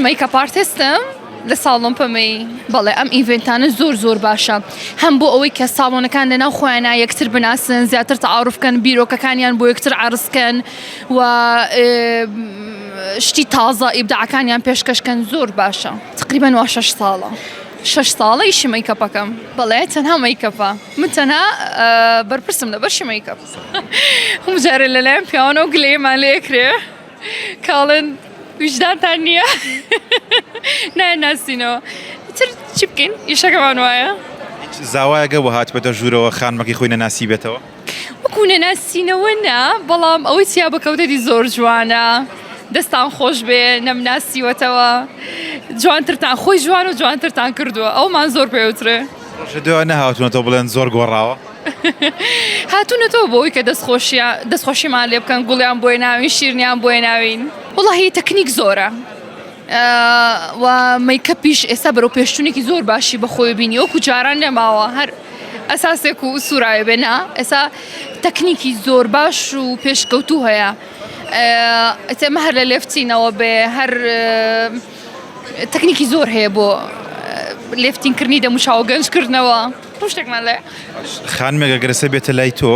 makeup artist م لە ساڵۆن پەمەی. بەڵێ ئەم event انە زۆر زۆر باشە هەم بۆ ئەوەی کە ساڵۆنەکان لەناو خۆیانا یەکتر بناسن زیاتر تەعاروف کەن بیرۆکەکانیان بۆ یەکتر عەرز کەن و شتی تازە ئیبداعەکانیان پێشکەش کەن زۆر باشە. تقریبا وا شەش ساڵە شەش ساڵە ئیشی makeup ەکەم. بەڵێ تەنها makeup ە من تەنها بەرپرسم لە بەشی makeup. هەموو جارێ لەلایەن پیاوانەوە گلەییمان لێ ئەکرێ. کاڵن ویژدانتان نییە نایانناسینەوە ئیتر چی بکەین ئیشەکەمان وایە. هیچ زاوایەک هەبوو هاتبێتە ژوورەوە خانمەکەی خۆی نەناسیبێتەوە؟ وەکو نەناسینەوە نا بەڵام ئەوەی تیا بکەوتەدی زۆر جوانە دەستان خۆش بێ نەمناسیوەتەوە جوانترتان خۆی جوان و جوانترتان کردووە ئەومان زۆر پێوترێ. ڕۆژە دوای نەهاتوونەتەوە بڵێن زۆر گۆڕاوە؟ هاتوونەتەوە بۆ ئەوەی کە دەستخۆشیان دەستخۆشیمان لێ بکەن گوڵیان بۆی ناوین شیرنیان بۆی ناوین وەڵاهی تەکنیک زۆرە و makeup یش ئێستا بەرەو پێشچوونێکی زۆر باشی بەخۆی بینی وەکو جاران نەماوە هەر ئەساسێک و سوورایە بێ نا ئێستا تەکنیکی زۆر باش و پێشکەوتوو هەیە ئێمە هەر لە lifting ەوە بێ هەر تەکنیکی زۆر هەیە بۆ lifting کردنی دەموچاو گەنجکردنەوە. شتێکمان لێ. خانمێک ئەگەر ئێستا بێتە لای تۆ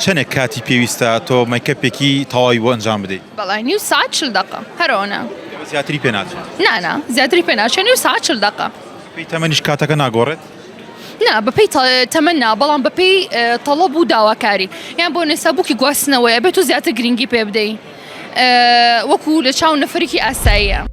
چەنێک کاتی پێویستە تۆ makeup ێکی تەواوی بۆ ئەنجام بدەیت؟ بەڵێ نیو سەعات 40 دەقە هەر ئەوەنە. زیاتری پێ ناچێت؟ نا نا زیاتری پێ ناچێت نیو سەعات 40 دەقە. بەپێی تەمەنیش کاتەکە ناگۆڕێت؟ نا بەپێی تەمەن نا بەڵام بەپێی تەڵەب و داواکاری یان بۆ نێستا بووکی گواستنەوەیە بێت و زیاتر گرنگی پێ بدەی وەکو لە چاو نەفەرێکی ئاساییە.